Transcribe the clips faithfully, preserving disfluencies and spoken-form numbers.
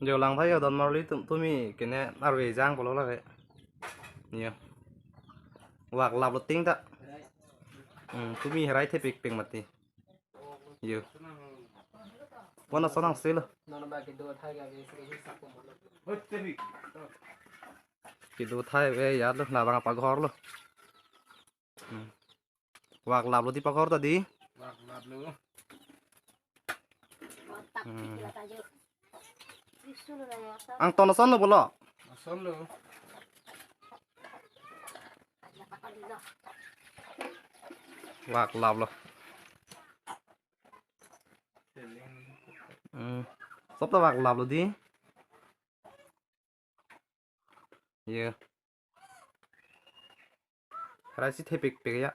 Jo lang thai yo don marli tum tumi kene arve jang polo lake. Yo. Vak lap lo ting ta. Hmm, tumi herai thepik pik mati. Yo. Wana sonang selo. Kedo thai ve ya lo na bang apa ghor lo. Hmm. Vak lap lo di pakhor ta di. Vak lap lo. Hmm. Angton ason lo bolo. Ason lo. Vak lap lo. Hmm. Sop ta vak lap lo di. Ye. Herai si thepik pik ya.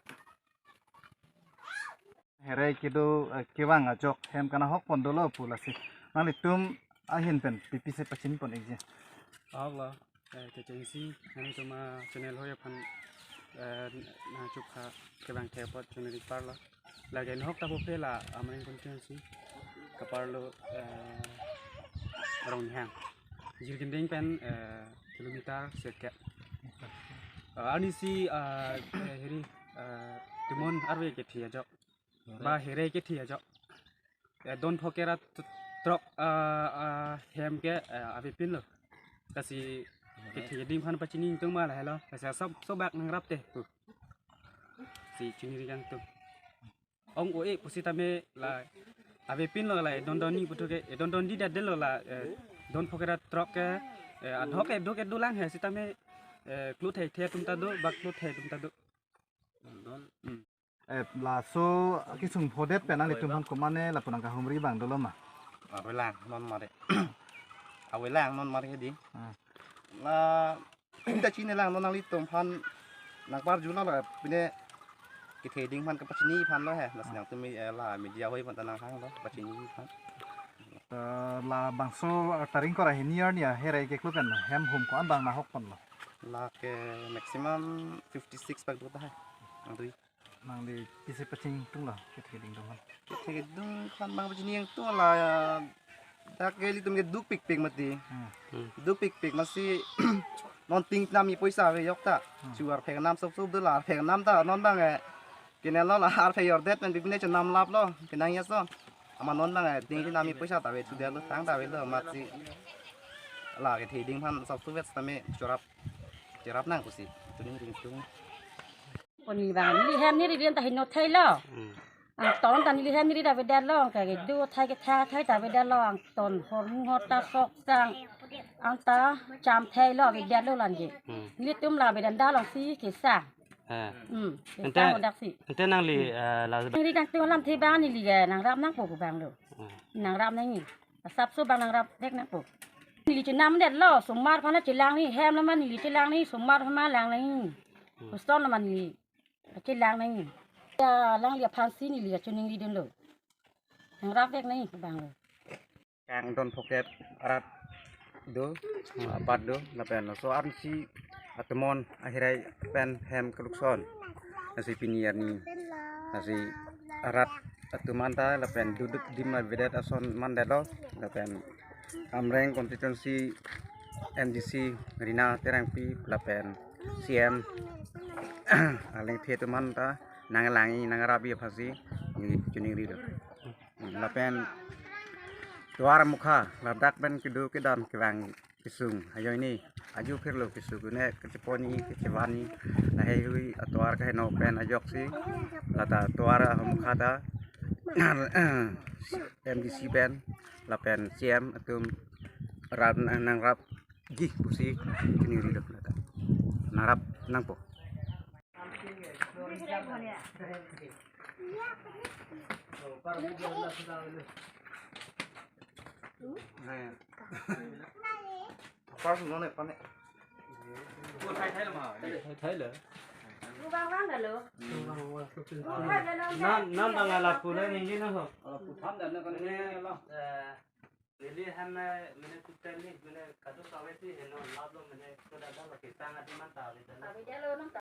Herai kedo, eh, kevang ajok hem kanahok pon dolo pu lasi. Nanglitum ahin pen pipi se pachin pon ikji. Ahok lo, eh, kechengsi, nangtum a channel hoi aphan, eh, nangchukha kevang thepot chunri parlo. Lake nahok ta pupe la Amreng constituency. Kaparlo, eh, Ronghang. Jirkinding pen, eh, kilometer sirkep. Eh, arnisi, eh, eh, heri, eh, timon arve kethi ajok. Ba herai kethi ajok. Eh, don phokera t-, trok, eh, eh, hem ke, eh, avepin lo. Lasi kethi ding phan pachini tung ma lahelo. Lasi sop, sop bak nangrap te. Pu. Si chunri kangtung. Ong o e pusitame la avepin lo la edon don ni putu ke, edon don di da del lo la, eh, don phokera trok ke, eh, adhok e dok e dolang he sitame, eh, klo thai thai atum ta do, bak klo thai atum ta do. Don. Hmm. Eh, laso kesung phodet pen nanglitum aphan komane lapu nangkahumri abang dolo ma? Avelang non mare. Avelang non mare di. Ah. La Pinta chini lang non nanglitum aphan nangparjulo la pine kethe ding aphan kapachini aphan lo he. Lasi nangtum, eh, la media hoi aphan ta nanghanglo pachini aphan. Eh, labangso, eh, tarik ingkoi ra hini arni aherai keklo pen hem hum ko-an abang nahok ponlo? Lake maximum fifty six bak do ta he. Nangdui. Nangli pisi pachini tunglo, kethe keding tunglo. Kethe keding aphan bang pachini ingtung la, dak ke ilitum ke dukpikpik mati. Hmm. Hmm. Dukpikpik masi non ting nami poisa ave yok ta. Hmm. Chu arphek nam sop sop do la arphek nam ta non bang, eh, kenelo la arphek jordet pen bibine chenam laplo, kenang ya so. Ama non bang, eh, ting nami poisa ta ave, chudet lo tang ta avelo masi. La kethe ding aphan sop sop vet tame chorap. Chorap nang pusi. Tuni ring tung. Poni bang, neli hem neli ri ta heno thailo. Hmm. Angton ta neli hem neli ri ta avedet lo, angke kedo thai ketha thai ta avedet lo, angton hormu hor ta sok sang, angta cham thailo avedet lo lanje. Hmm. Nelitum la avedet da long si kesa. Eh. Hmm. Ante, kesa hodak si. Ante nangli, eh, la neli kangtung alamthe bang neli ke nangrap nangpo pu bang lo. Hmm. Nangrap nangji. Asapso bang nangrap vek nangpo. Neli chenamdet lo, somar aphan chelang nangji, hem lo ma neli chelang nangji, somar aphan ma lang nangji. Hmm. Hoson lo ma neli chelang nangji. Ya, alangli aphansi neli kachiningri dunlo. Nangrap vek nangji bang lo. Kangdon phoket arat do, apat do, lapen laso arnisi atomon ahirai pen hem kelukson. Lasi pini arni, lasi arat atum anta, lapen duduk dim avedet ason mandetlo, lapen Amreng constituency M D C Rina Terangpi, lapen C M alengthe atum anta, nanglang-i nangrapi aphansi, neli chiningri do. Lapen tovar amokha, ladak pen kedo kedam kevang kesung ajoine, ajo phirlo kesung kune kachepon-i kachevan-i, laheihui atovar kaheno pen ajoksi, lata tovar amokha ta, M D C pen, lapen C M atum rap nangrapji pusi chiningri do lata. Nangrap nangpo. Nam, nam bang lapu le ningje na ho. Lapu tham dan na kan ne lo. Neli han na mene kutan ni mene kado sawe si heno lab lo mene koda da la kitang adi man ta le dan.